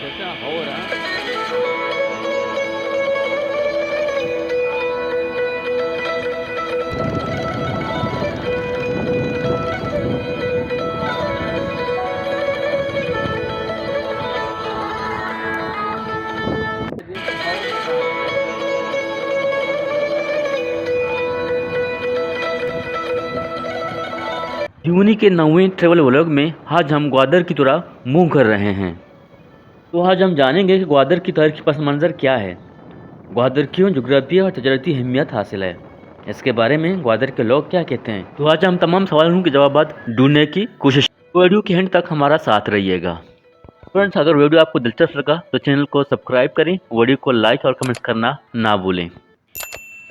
کیسا ہو رہا؟ جونی کے نویں ٹریول ولاگ میں آج ہم گوادر کی طرح منہ کر رہے ہیں۔ تو آج ہم جانیں گے کہ گوادر کی تاریخی پس منظر کیا ہے، گوادر کیوں جغرافیہ اور تجارتی اہمیت حاصل ہے، اس کے بارے میں گوادر کے لوگ کیا کہتے ہیں۔ تو آج ہم تمام سوالوں کے جوابات ڈھونڈنے کی کوشش۔ ویڈیو کے اینڈ تک ہمارا ساتھ رہیے گا۔ فرینڈز، اگر ویڈیو آپ کو دلچسپ لگا تو چینل کو سبسکرائب کریں، ویڈیو کو لائک اور کمنٹس کرنا نہ بھولیں۔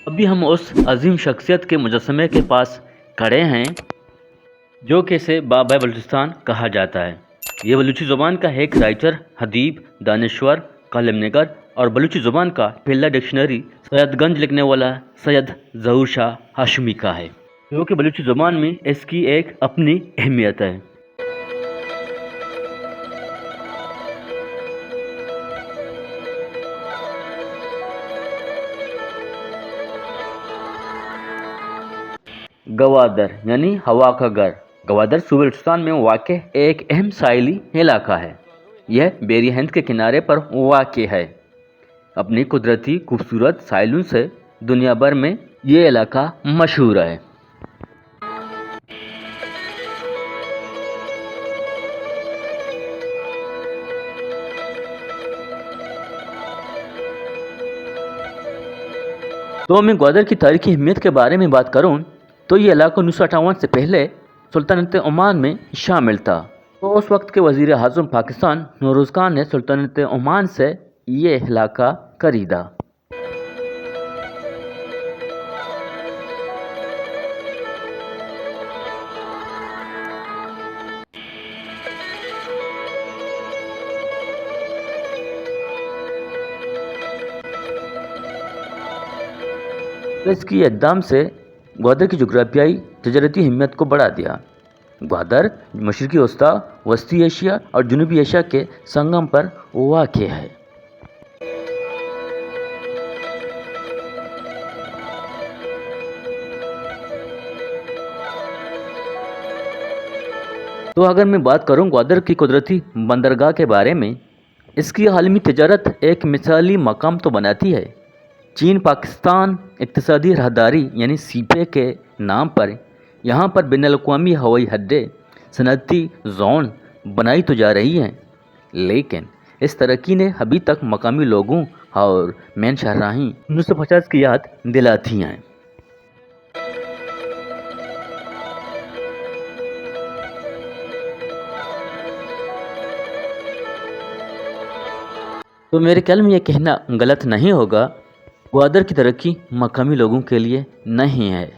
ابھی ہم اس عظیم شخصیت کے مجسمے کے پاس کھڑے ہیں، جو کہ اسے بابا بلوچستان کہا جاتا ہے۔ یہ بلوچی زبان کا ایک رائٹر، ادیب، دانشور، قلم نگر اور بلوچی زبان کا پہلا ڈکشنری سید گنج لکھنے والا سید ظہور شاہ ہاشمی کا ہے، جو کہ بلوچی زبان میں اس کی ایک اپنی اہمیت ہے۔ گوادر یعنی ہوا کا گھر۔ گوادر صوبہ بلوچستان میں واقع ایک اہم ساحلی علاقہ ہے۔ یہ بحیرہ ہند کے کنارے پر واقع ہے۔ اپنی قدرتی خوبصورت ساحلوں سے دنیا بھر میں یہ علاقہ مشہور ہے۔ تو میں گوادر کی تاریخی اہمیت کے بارے میں بات کروں تو یہ علاقہ انیس سو اٹھاون سے پہلے سلطنت عمان میں شامل تھا۔ تو اس وقت کے وزیر اعظم پاکستان نوروز خان نے سلطنت عمان سے یہ علاقہ خریدا۔ تو اس کی اقدام سے گوادر کی جغرافیائی تجارتی اہمیت کو بڑھا دیا۔ گوادر مشرقی وسطی، وسطی ایشیا اور جنوبی ایشیا کے سنگم پر واقع ہے۔ تو اگر میں بات کروں گوادر کی قدرتی بندرگاہ کے بارے میں، اس کی عالمی تجارت ایک مثالی مقام تو بناتی ہے۔ چین پاکستان اقتصادی راہداری یعنی سی پے کے نام پر یہاں پر بین الاقوامی ہوائی اڈے، صنعتی زون بنائی تو جا رہی ہیں، لیکن اس ترقی نے ابھی تک مقامی لوگوں اور مین شاہراہیں انیس سو پچاس کی یاد دلاتی ہیں۔ تو میرے خیال میں یہ کہنا غلط نہیں ہوگا، گوادر کی ترقی مقامی لوگوں کے لیے نہیں ہے۔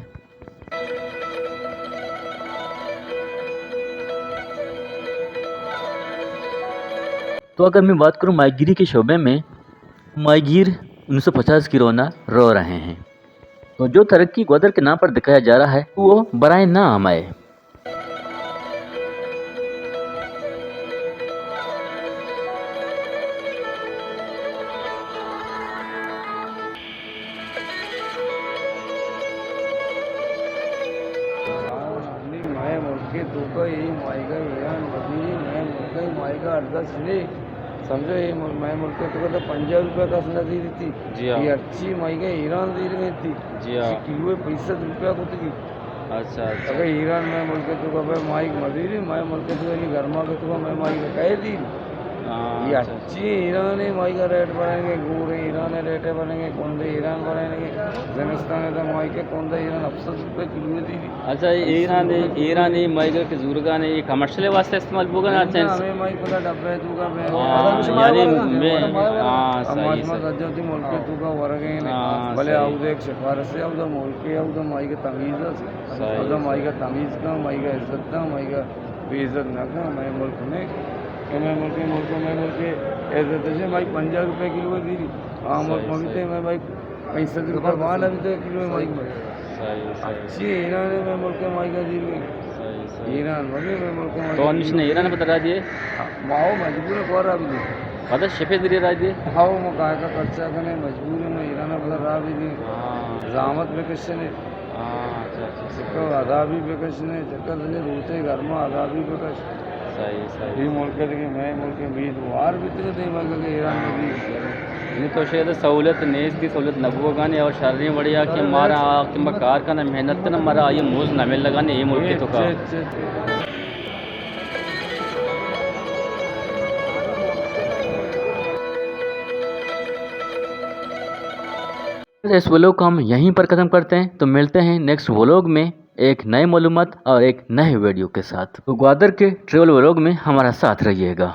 تو اگر میں بات کروں ماہی گیری کے شعبے میں، ماہی گیر انیس سو پچاس کی رونا رو رہے ہیں۔ تو جو ترقی گوادر کے نام پر دکھایا جا رہا ہے، وہ برائے نام ہے۔ مئے ملک ءِ توکا اے ماہیگ ءَ ایران وزیری، مئے ملک ءِ ماہیگ ءَ ارزشت نے۔ سمجھو، اے مل-، مئے ملک ءِ توکا تو پنجاہ روپے کس نہ زیریتی۔ جی ہاں۔ اے ہرچی ماہیگ ءَ ایران زیرگ ءَ انتی۔ جی ہاں۔ اسی کلو ءِ پنچ سد روپے کتگی۔ اچھا، اچھا۔ اگہ ایران مئے ملک ءِ توکا بھئی ماہیگ مزیری، مئے ملک ءِ توکا نی گرما ءِ توکا مئے ماہیگ ءَ کئے زیری؟ ہاں، اے اچھا۔ ہرچی ایران ءِ ماہیگ ءَ ریٹ بنائیں گے، گور ءِ ایران ءِ ریٹ ءَ بنائیں گے، کنڈ ءِ ایران بنائیں گے، زمستان ءِ تہ ماہیگ ءِ کنڈ ءِ ایران ہپت سد روپے کلو ءَ زیری۔ اچھا، اے ایران ءِ، ایران ءِ ماہیگ ءَ کہ زورگ ءَ نے، اے کمرشل ءِ واسطہ استعمال بوگ ءَ نہ، نہ، چنچ؟ ہمے ماہیگ پدا ڈبہ ءِ توکا بے۔ ہاں، یعنی مے-، ہاں، صحیح، ماش ما صحیح۔ سجا وتی ملک ءِ توکا ورگ ءَ نے۔ ہاں، بلے صحیح۔ اودا یک سفارش ءَ، اودا ملک ءَ، اودا ماہیگ ءِ تمیز است۔ صحیح، اودا صحیح۔ ماہیگ ءَ تمیز کن، ماہیگ ءَ عزت دن، ماہیگ ءَ بے عزت نہ کن، مئے ملک نے۔ کہ مئے ملک، ملک، مئے ملک ءِ عزت اش، ماہیگ پنجاہ روپے کلو ءَ زیری۔ آ ملک صحیح، مہ بیتے، صحیح۔ مئے ماہیگ پنچ سد روپے مان نہ بیتے کلو ءِ ماہیگ مہ۔ صحیح، صحیح۔ ہرچی ایران ءِ مئے ملک ءِ ماہیگ ءَ زیری۔ صحیح، صحیح۔ ایران مہ بی، مئے ملک ءِ ماہیگ تو انیش نے ایران ءَ پترا دیئے؟ ما او مجبور ایں، کور ءَ بی دے۔ پدا شپے دری راہ دی؟ ہاؤ، ما کائے کا خرچہ کنے، مجبور ہیں، ما ایران بلا راہ بھی دی۔ ہاں۔ زحمت بکشنے۔ ہاں، اچھا، اچھا، اچھا۔ چکر عذابی بکشنے، چکر دنے روتے گھر ما عذابی بکش۔ صحیح، صحیح۔ یہ ملک ہے کہ میں ملک میں بھی دوار بھی تیرے دے ملک کے ایران میں بھی۔ ہاں۔ نہیں تو شاید سہولت نیستی، سہولت نہ بوگانی اور شریں وڑیا کہ مارا آ کہ ما کار کنا، محنت کنا، مارا آئی موز نہ مل لگانی، یہ ملک تو کا۔ اچھا، اچھا، اچھا۔ اس ولوگ کو ہم یہیں پر ختم کرتے ہیں، تو ملتے ہیں نیکسٹ ولوگ میں ایک نئے معلومات اور ایک نئے ویڈیو کے ساتھ۔ تو گوادر کے ٹریول ولوگ میں ہمارا ساتھ رہیے گا۔